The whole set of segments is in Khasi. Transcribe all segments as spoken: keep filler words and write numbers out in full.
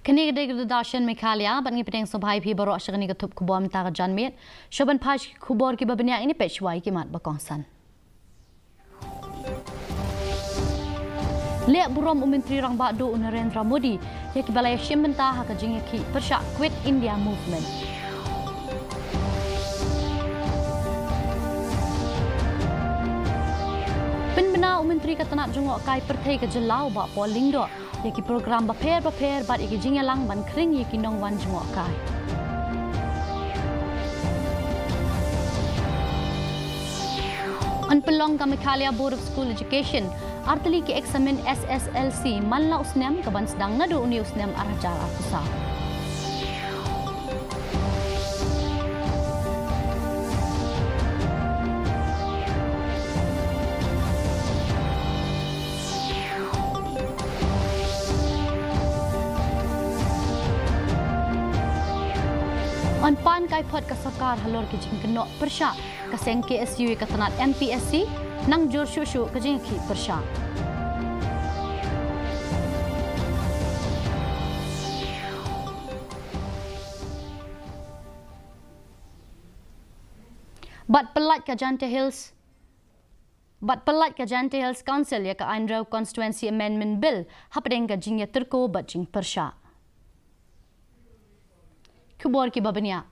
Kane ka dei ka Doordarshan Meghalaya, bad ngi pdiang sngewbha ïa phi baroh sha kane ka thup khubor mynta ka janmiet. Shuwa ban phai sha ki khubor kiba bniah, ngin peit shuwa ïa ki mat ba kongsan. Leh burom u Myntri Rangbah Duh u Narendra Modi ïa kiba la ïashim bynta ha ka jingïakhih pyrshah Quit India Movement. Pynbna u Myntri ka tnat jngohkai pyrthei ka jylla u Bah Paul Lyngdoh ïa ki program bapher bapher bad ïa ki jingïalang ban khring ïa ki nongwan jngohkai. Yn pynlong ka Meghalaya Board of School Education ar tylli ki eksamin S S L C man la u snem, ka ban sdang naduh une u snem ar hajar arphew saw. Yn pan kai phot ka sorkar halor ki jingkynnoh pyrshah ka seng K S U ïa ka tnat M P S C, nang jur shuh shuh ka jingïakhih pyrshah. Bad pyllait ka Jaintia Hills, bad pyllait ka Jaintia Hills Council ïa ka Ainrew Constituency Amendment Bill hapdeng ka jingïatyrko bad jingpyrshah. Khubor kiba bniah.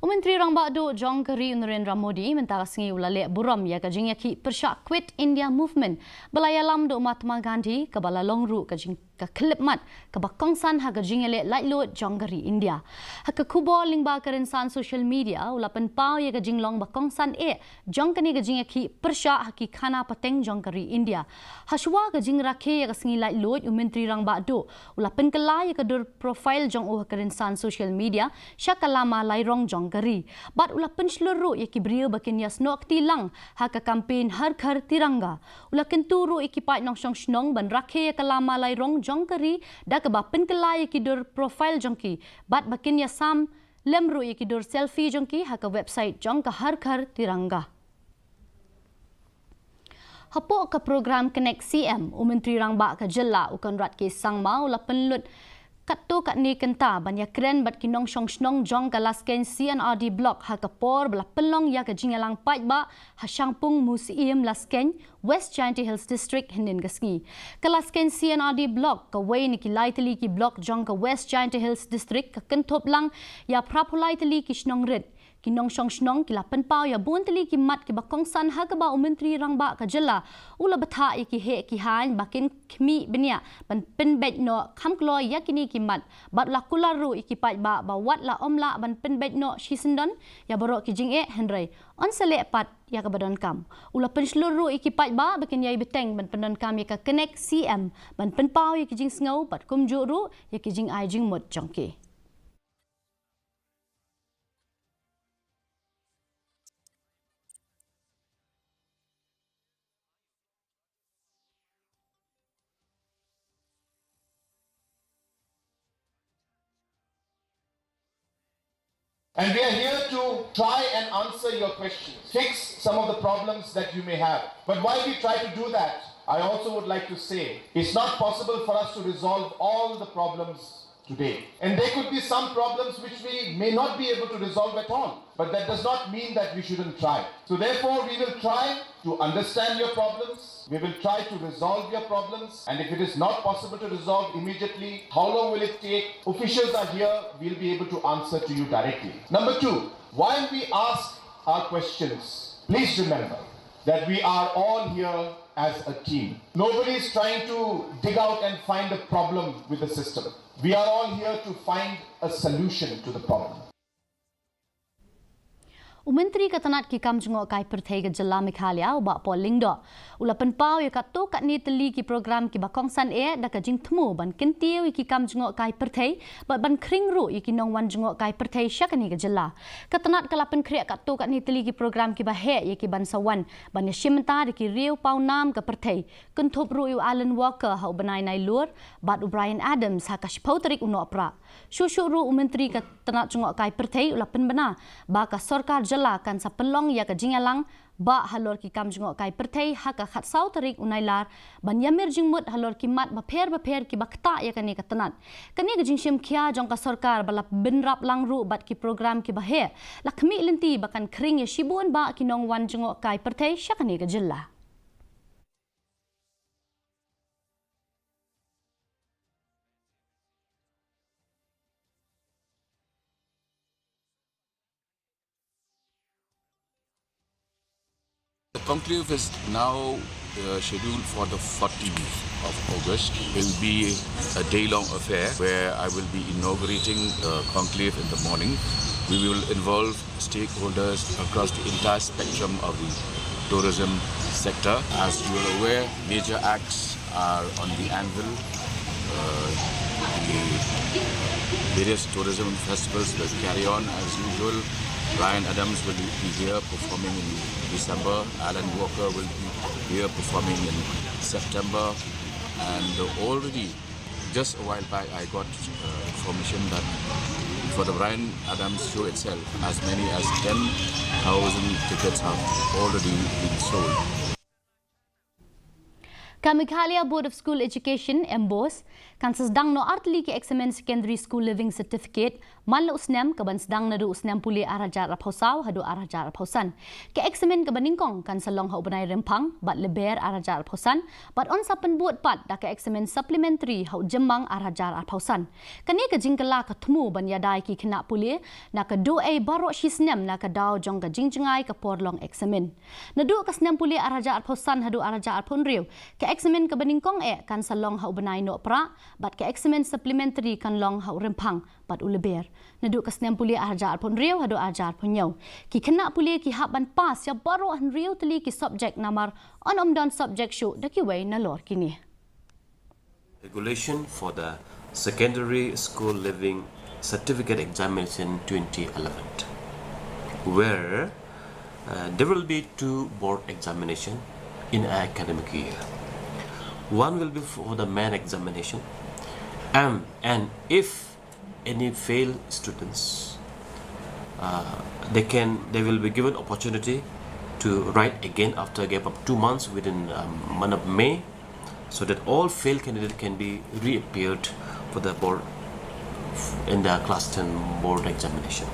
U Myntri Rangbah Duh jong ka ri u Narendra Modi mynta ka sngi u la leh burom ïa ka jingïakhih pyrshah Quit India Movement ba la ïalam da u Mahatma Gandhi, kaba la long ruh ka jing ka khyllipmat kaba kongsan ha ka jingïaleh laitluid jong ka ri India. Ha ka khubor lyngba ka rynsan social media, u la pynpaw ïa ka jinglong ba kongsan eh jong kane ka jingïakhih pyrshah ha ki khana pateng jong ka ri India. Hashuwa ka jingrakhe ïa ka sngi laitluid, u Myntri Rangbah Duh u la pynkylla ïa ka dur profile jong u ha ka rynsan social media sha ka lama lairong jong ka ri. Bad u la pynshlur ruh ïa ki briew ba kin ïasnoh kti lang ha ka campaign Har Ghar Tiranga. U la kyntu ruh ïa ki paid nongshong shnong ban rakhe ïa ka lama lairong jong ka ri da kaba pynkylla ïa ki dur profile jong ki, bad ba kin ïasam lem ruh ïa ki dur selfie jong ki ha ka website jong ka Har Ghar Tiranga. Hapoh ka program Connect C M, u Myntri Rangbah ka jylla u Conrad K Sangma u la pynlut katto katne kynta ban ïakren bad ki nongshong shnong jong ka Laskeiñ C and R D Block ha ka por ba la pynlong ïa ka jingïalang paidbah ha Shangpung Museum, Laskeiñ, West Jaintia Hills District, hynnin ka sngi. Ka Laskeiñ C and R D Block, kawei na ki lai tylli ki block jong ka West Jaintia Hills District, ka kynthup lang ïa phraphew lai tylli ki shnong rit. Ki nongshong shnong ki la pynpaw ïa bun tylli ki mat kiba kongsan ha kaba u Myntri Rangbah ka jylla u la bthah ïa ki heh ki haiñ ba kin khmih bniah ban pynbeit noh kham kloi ïa kine ki mat, bad u la kular ruh ïa ki paidbah ba wat la ym lah ban pynbeit noh shisyndon ïa baroh ki jingeh, hynrei yn sa leh pat ïa kaba donkam. U la pynshlur ruh ïa ki paidbah ba kin ïai bteng ban pyndonkam ïa ka Connect C M ban pynpaw ïa ki jingsngew bad kumjuh ruh ïa ki jingai jingmut jong ki. And we are here to try and answer your questions, fix some of the problems that you may have. But while we try to do that, I also would like to say it's not possible for us to resolve all the problems today. And there could be some problems which we may not be able to resolve at all. But that does not mean that we shouldn't try. So therefore, we will try to understand your problems. We will try to resolve your problems. And if it is not possible to resolve immediately, how long will it take? Officials are here. We'll be able to answer to you directly. Number two, while we ask our questions, please remember that we are all here as a team. Nobody is trying to dig out and find a problem with the system. We are all here to find a solution to the problem. U Myntri ka tnat ki kam jngohkai pyrthei ka jylla Meghalaya, u Bah Paul Lyngdoh, u la pynpaw ïa katto katne tylli ki program kiba kongsan eh da ka jingthmu ban kyntiew ïa ki kam jngohkai pyrthei bad ban khring ruh ïa ki nongwan jngohkai pyrthei sha kane ka jylla. Ka tnat ka la pynkhreh katto katne tylli ki program kiba heh ïa ki ban sa wan ban ïashim bynta da ki riew pawnam ka pyrthei, kynthup ruh ïa u Alan Walker ha u bnai Nailur bad u Bryan Adams ha ka shiphew tarik u Nohprah. Shuh shuh ruh u Myntri ka tnat jngohkai pyrthei u la pynbna ba ka sorkar jylla kan sa pynlong ïa ka jingïalang ba halor ki kam jngohkai pyrthei ha ka khatsaw tarik u Nailar ban ïamir jingmut halor ki mat bapher bapher kiba ktah ïa kane ka tnat. Kane ka jingshim khia jong ka sorkar ba la bynrap lang ruh bad ki program kiba heh la khmih lynti ba kan khring ïa shibun bah ki nongwan jngohkai pyrthei sha kane ka jylla. The conclave is now uh, scheduled for the fourteenth of August. It will be a day long affair where I will be inaugurating the conclave in the morning. We will involve stakeholders across the entire spectrum of the tourism sector. As you are aware, major acts are on the anvil. Uh, the various tourism festivals will carry on as usual. Brian Adams will be here performing in December. Alan Walker will be here performing in September. And already, just a while back, I got uh, information that for the Brian Adams show itself, as many as ten thousand tickets have already been sold. Ka Meghalaya Board of School Education, MBOSE, kan sa sdang noh artylli ki eksamin Secondary School Leaving Certificate man la u snem, kaban sdang naduh u snem pule ar hajar arphew saw haduh ar hajar arphew san. Ka eksamin kaba nyngkong kan sa long ha u bnai Rymphang bad Lber ar hajar arphew san, bad yn sa pynbud pat da ka eksamin supplementary ha u Jymmang ar hajar arphew san. Kane ka jingkylla ka thmu ban ïada ïa ki khynnah pule na ka dohei baroh shi snem na ka daw jong ka jingjngai ka por long eksamin. Naduh ka snem pule ar hajar arphew san haduh ar hajar arphew hynriew, ka eksamin kaba nyngkong eh kan sa long ha u bnai Nohprah, bad ka eksamin supplementary kan long ha u Rymphang bad u Lber. Naduh ka snem pule ar hajar arphew hynriew haduh ar hajar arphew hynñiew, ki khynnah pule ki hap ban pass ïa baroh hynriew tylli ki subject namar yn ym don subject shuh da kiwei nalor kine. Regulation for the Secondary School Leaving Certificate Examination twenty eleven, where uh, there will be two board examination in an academic year. One will be for the main examination, and, and if any fail students, uh, they can, they will be given opportunity to write again after a gap of two months within um, month of May, so that all failed candidate can be reappeared for the board in the class ten board examination.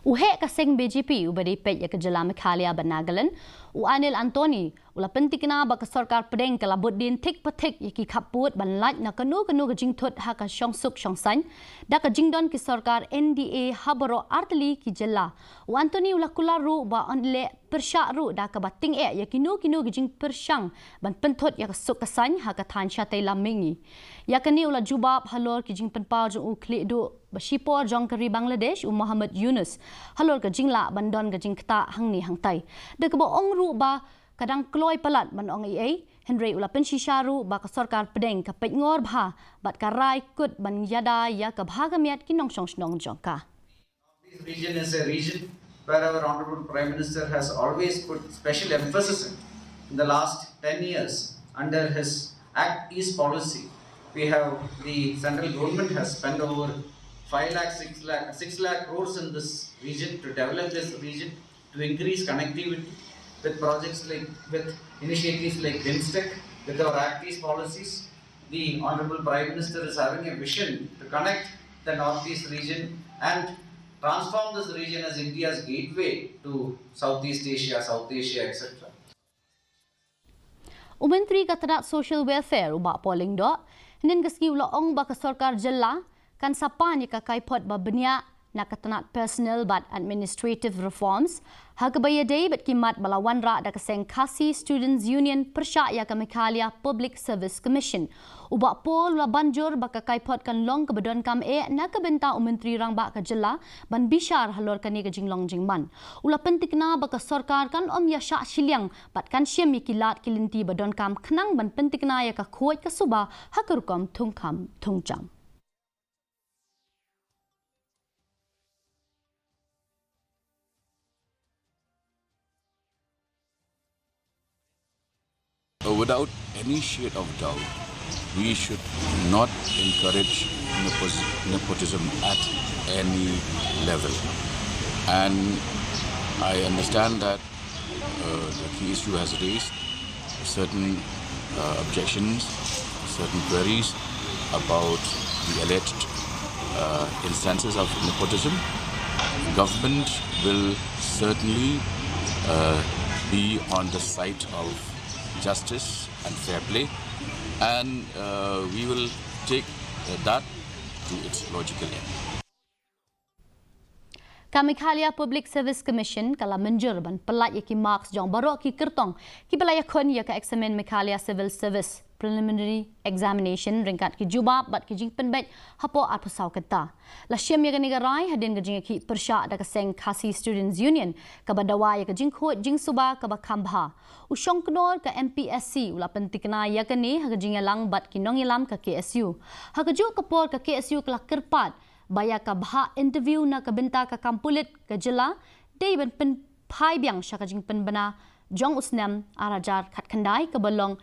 U heh ka seng BJP uba dei peit ïa ka jylla Meghalaya bad Nagaland, u Anil Anthony, u la pyntikna ba ka sorkar pdeng ka la bud dien thik pa thik ïa ki khappud ban lait na kano kano ka jingthut ha ka shongsuk shongsaiñ da ka jingdon ki sorkar NDA ha baroh artylli ki jylla. U Anthony u la kular ruh ba yn leh pyrshah ruh da kaba tyngeh ïa kino kino ki jingpyrshang ban pynthut ïa ka suk ka saiñ ha ka thaiñ shatei lam mihngi. Ïa kane u la jubab halor ki jingpynpaw jong u khlieh duh ba shipor jong ka ri Bangladesh u Muhammad Yunus halor ka jinglah ban don ka jingktah hangne hangtai, da kaba ong ruh ba ka dang kloi palat ban ong ei ei, hynrei u la pynshisha ruh ba ka sorkar pdeng ka peitngor bha bad ka rai kut ban ïada ïa ka bha ka miat ki nongshong shnong jong ka. This region is a region where our Honorable Prime Minister has always put special emphasis in. In the last ten years, under his Act East policy, we have, the central government has spent over five lakh, six lakh, six lakh crores in this region to develop this region, to increase connectivity with projects like, with initiatives like BIMSTEC, with our Act East policies. The Honorable Prime Minister is having a vision to connect the Northeast region and transform this region as India's gateway to Southeast Asia, South Asia, et cetera. U Myntri ka tnat Social Welfare u Bah Paul Lyngdoh, hynnin ka sngi u la ong ba ka sorkar jylla kan sa pan ïa ka kaiphod ba bniah na ka tnat personnel bad administrative reforms, ha kaba ïadei bad ki mat ba la wanrah da ka seng Khasi Students Union pyrshah ïa ka Meghalaya Public Service Commission. U Bah Paul u la ban jur ba ka kaiphod kan long kaba donkam eh na ka bynta u Myntri Rangbah ka jylla ban bishar halor kane ka jinglong jingman. U la pyntikna ba ka sorkar kan ym ïa shah shiliang bad kan shim ïa ki lad ki lynti ba donkam khnang ban pyntikna ïa ka khuid ka suba ha ka rukom thungkam thungjam. Uh, without any shade of doubt, we should not encourage nepos-, nepotism at any level. And I understand that uh, the K S U has raised certain uh, objections, certain queries about the alleged uh, instances of nepotism. Government will certainly uh, be on the side of justice and fair play, and uh, we will take uh, that to its logical end. Ka Meghalaya Public Service Commission ka la mynjur ban pyllait ïa ki marks jong baroh ki kyrtong kiba la ïakhun ïa ka eksamin Meghalaya Civil Service Preliminary Examination ryngkat ki jubab bad ki jingpynbeit hapoh arphew saw kynta. La shim ïa kane ka rai hadien ka jingïakhih pyrshah da ka seng Khasi Students Union kaba dawa ïa ka jingkhuid jingsuba kaba kham bha. U shongknor ka M P S C u la pyntikna ïa kane ha ka jingïalang bad ki nongïalam ka K S U. Ha kajuh ka por ka K S U ka la kyrpad ba ïa ka bhah interview na ka bynta ka kam pulit ka jylla dei ban pynphai biang sha ka jingpynbna jong u snem ar hajar khatkhyndai kaba long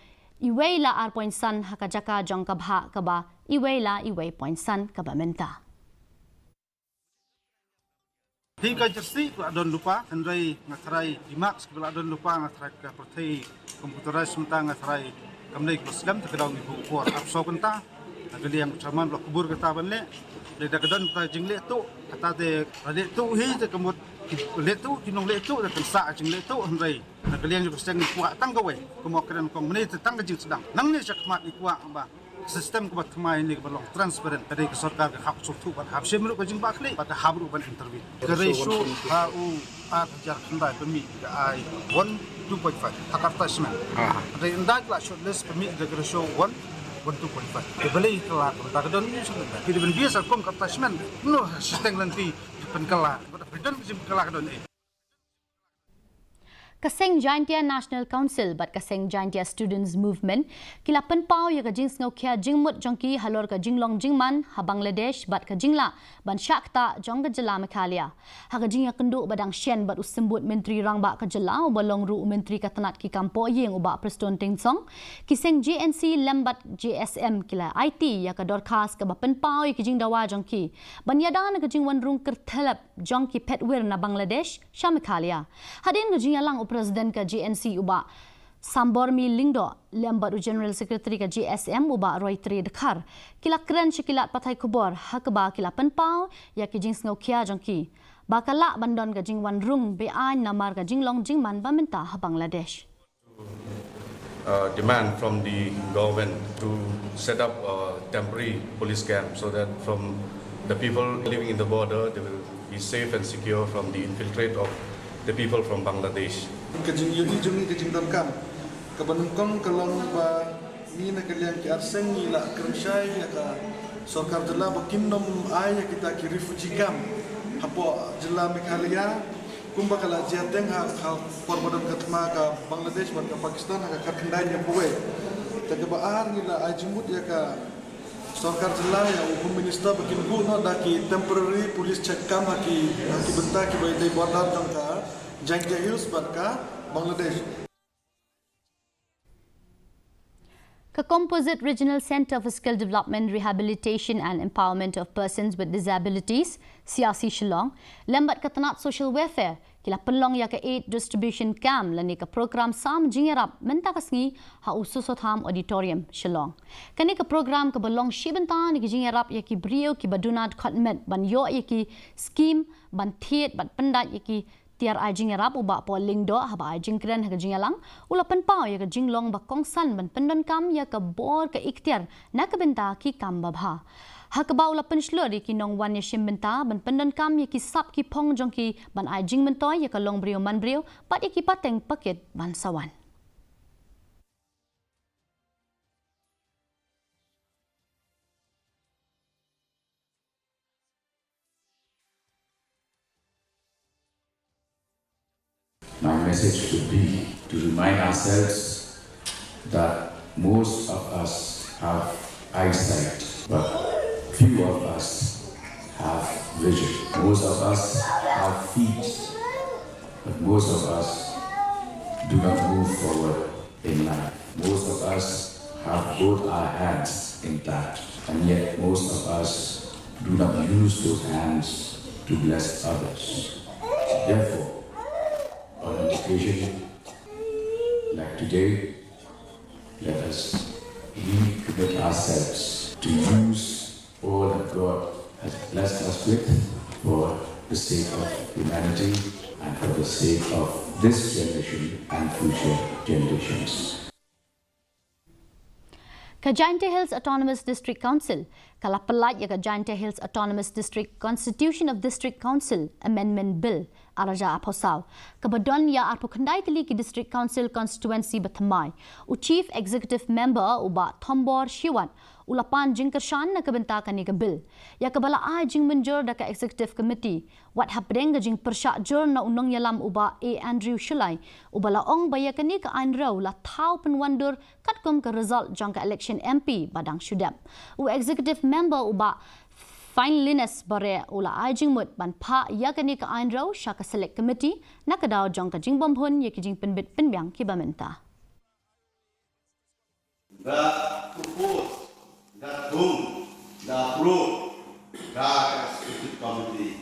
iwei la ar point san ha ka jaka jong ka bhah kaba iwei la iwei point san kaba mynta. Hi ka jersey ka la don lypa, hynrei nga tharai ki marks kiba la don lypa nga tharai ka pyrthei computerized mynta nga tharai kam dei kaba slem te ka daw ngi buh por arphew saw kynta. Na ka liang u chairman ba la kubur kata ban leh. Dei da ka don kata jingleh tuh, kata te la leh tuh hi te ka mut ki leh tuh, ki nongleh tuh da kan sah ka jingleh tuh, hynrei na ka liang jong ka seng ngi kwah tang kawei, kumba kren kong mynne te tang ka jingsdang. Nangne shakhmat ngi kwah ba system kaba thymmai ne kaba long transparent, ka dei ka sorkar ka hap sngewthuh bad hap shim ruh ka jingbahkhlieh bad ka hap ruh ban intervene. Ka ratio ha u ar hajar khyndai pynmih ka ai one two point five ha ka rta shmen. Hynrei ynda ki la shortlist pynmih da ka ratio one one two point five. Te balei ka la ka bynta ka don issue ka bynta ki dei ban bias ha kum ka rta shmen. Kumno shiteng lynti ki pynkylla bad ha ka don ka jingpynkylla ka don eh. Ka seng Jaintia National Council bad ka seng Jaintia Students Movement ki la pynpaw ïa ka jingsngewkhia jingmut jong ki halor ka jinglong jingman ha Bangladesh bad ka jinglah ban shah ktah jong ka jylla Meghalaya. Ha ka jingïakynduh ba dang shen bad u symbud Myntri Rangbah ka jylla uba long ruh u Myntri ka tnat ki kam pohïing u Bah Prestone Tynsong, ki seng J N C lem bad J S M ki la aiti ïa ka dorkhas kaba pynpaw ïa ki jingdawa jong ki ban ïada na ka jingwan rung kyrthelep jong ki phet wir na Bangladesh sha Meghalaya. Hadien ka jingïalang u President ka J N C u Bah Sambormi Lyngdoh lem bad u General Secretary ka J S M u Bah Roytree Dkhar ki la kren sha ki lad pathai khubor ha kaba ki la pynpaw ïa ki jingsngewkhia jong ki ba ka lah ban don ka jingwan rung be-aiñ namar ka jinglong jingman ba mynta ha Bangladesh. Uh, demand from the government to set up a temporary police camp so that from the people living in the border, they will be safe and secure from the infiltrate of the people from Bangladesh. Ka jingïohi jong ngi ka jingdonkam kaba nyngkong ka long ba ngi na ka liang ki arseng ngi la kren shai ïa ka sorkar jylla ba kin nym ai ïa kita ki refugee camp hapoh jylla Meghalaya. Kumba ka la jia teng ha ka por ba don ka thma ka Bangladesh bad ka Pakistan ha ka khatkhyndai hynñiewphew wei. Te kaba ar ngi la ai jingmut ïa ka sorkar jylla ïa u Home Minister ba kin buh noh da ki temporary police check camp ha ki ha ki bynta kiba ïadei border jong ka Jaintia Hills bad ka Bangladesh. Ka Composite Regional Centre for Skill Development, Rehabilitation and Empowerment of Persons with Disabilities, C R C Shillong, lem bad ka tnat Social Welfare ki la pynlong ïa ka Aid Distribution Camp lane ka program sam jingïarap mynta ka sngi ha u Soso Tham Auditorium, Shillong. Kane ka program kaba long shi bynta na ki jingïarap ïa ki briew kiba duna dkhot met ban ïoh ïa ki skim ban thied bad pyndait ïa ki tiar ai jingïarap u Bah Paul Lyngdoh haba ai jingkren ha ka jingïalang u la pynpaw ïa ka jinglong ba kongsan ban pyndonkam ïa ka bor ka iktiar na ka bynta ki kam babha. Ha kaba u la pynshlur ïa ki nongwan ïashim bynta ban pyndonkam ïa ki sap ki phong jong ki ban ai jingmyntoi ïa ka longbriew manbriew bad ïa ki pateng pakit ban sa wan. My message would be to remind ourselves that most of us have eyesight, but few of us have vision. Most of us have feet, but most of us do not move forward in life. Most of us have both our hands intact, and yet most of us do not use those hands to bless others. Therefore, on an occasion like today, let us recommit ourselves to use all that God has blessed us with for the sake of humanity and for the sake of this generation and future generations. Ka Jaintia Hills Autonomous District Council ka la pyllait ïa ka Jaintia Hills Autonomous District Constitution of District Council Amendment Bill ar hajar arphew saw, kaba don ïa arphew khyndai tylli ki District Council Constituency ba thymmai. U Chief Executive Member u Bah Thombor Shiwat u la pan jingkyrshan na ka bynta kane ka bill, ïa kaba la ai jingmynjur da ka Executive Committee, wat hapdeng ka jingpyrshah jur na u nongïalam u Bah A Andrew Shullai, uba la ong ba ïa kane ka aiñrew la thaw pynwandur katkum ka result jong ka election M P ba dang shu dep. U Executive Member u Bah Finelyness Bareh u la ai jingmut ban phah ïa kane ka aiñrew sha ka Select Committee na ka daw jong ka jingbymhun ïa ki jingpynbit pynbiang kiba mynta. Da propose, da thung, da approve da ka Executive Committee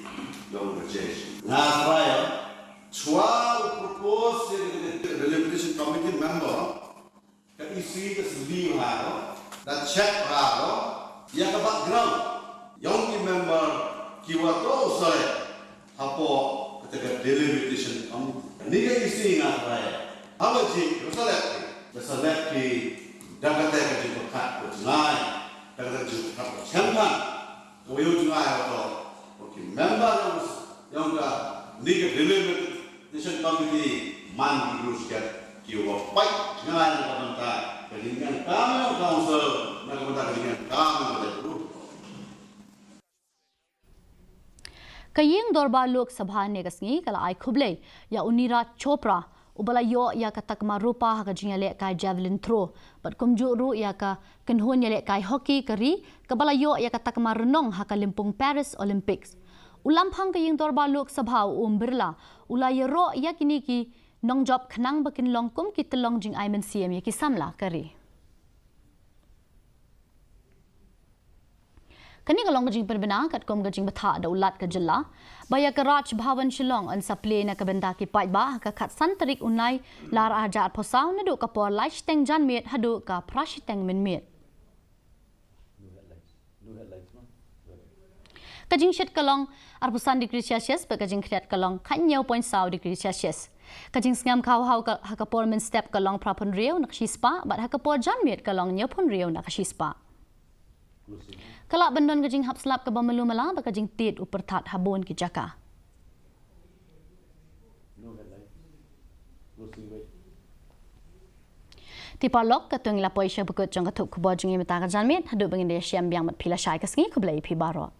jong ka J C. Nga thrang ïa, shuwa u propose ïa ka Delimitation Committee member, ka E C ka sylli bha ko, da check bha ko ïa ka background jong ki member kiwa toh u select hapoh kata ka Delimitation Committee. Kane ka E C nga thrang ïa, haba jied, ka select ki, ka select ki da kata ka jingpyrkhat ka jngai, da kata ka jingpyrkhat ka jingpyrkhat. Kawei u jngai hato, ki member jong ka, jong kane ka Delimitation Committee man ki briew shikatdei kiwa pait jngai na ka bynta ka jingïaid kam jong ka council, na ka bynta ka jingïaid kam jong ka jaitbynriew. Ka Ïing Dorbar Lok Sabha ne ka sngi ka la ai khublei ïa u Neeraj Chopra, uba la ïoh ïa ka takma rupa ha ka jingïalehkai javelin throw, bad kumjuh ruh ïa ka kynhun ïalehkai hockey ka ri, kaba la ïoh ïa ka takma rnong ha ka lympung Paris Olympics. U Lamphang ka Ïing Dorbar Lok Sabha u Om Birla u la ïaroh ïa kine ki nongjop khnang ba kin long kum ki tyllong jingai mynsiem ïa ki samla ka ri. Kane ka long ka jingpynbna katkum ka jingbthah da u Lat ka jylla ba ïa ka Raj Bhavan Shillong yn sa plie na ka bynta ki paidbah ha ka khatsan tarik u Nailar ar hajar arphew saw naduh ka por lai shiteng janmiet haduh ka phra shiteng mynmiet. Ka jingshit ka long arphew san degree Celsius bad ka jingkhriat ka long khathynñiew point saw degree Celsius. Ka jingsngem kawhaw ha ka por mynstep ka long phra phew hynriew na ka shispah bad ha ka por janmiet ka long hynñiew phew hynriew na ka shispah. Ka lah ban don ka jinghap slap kaba malu mala bad ka jingtied u pyrthat ha bun ki jaka. Te paralok, kato ngi la poi sha bakut jong ka thup khubor jong ngi mynta ka janmiet, haduh ba ngin da ïashem biang bad phi lashai ka sngi, khublei phi baroh.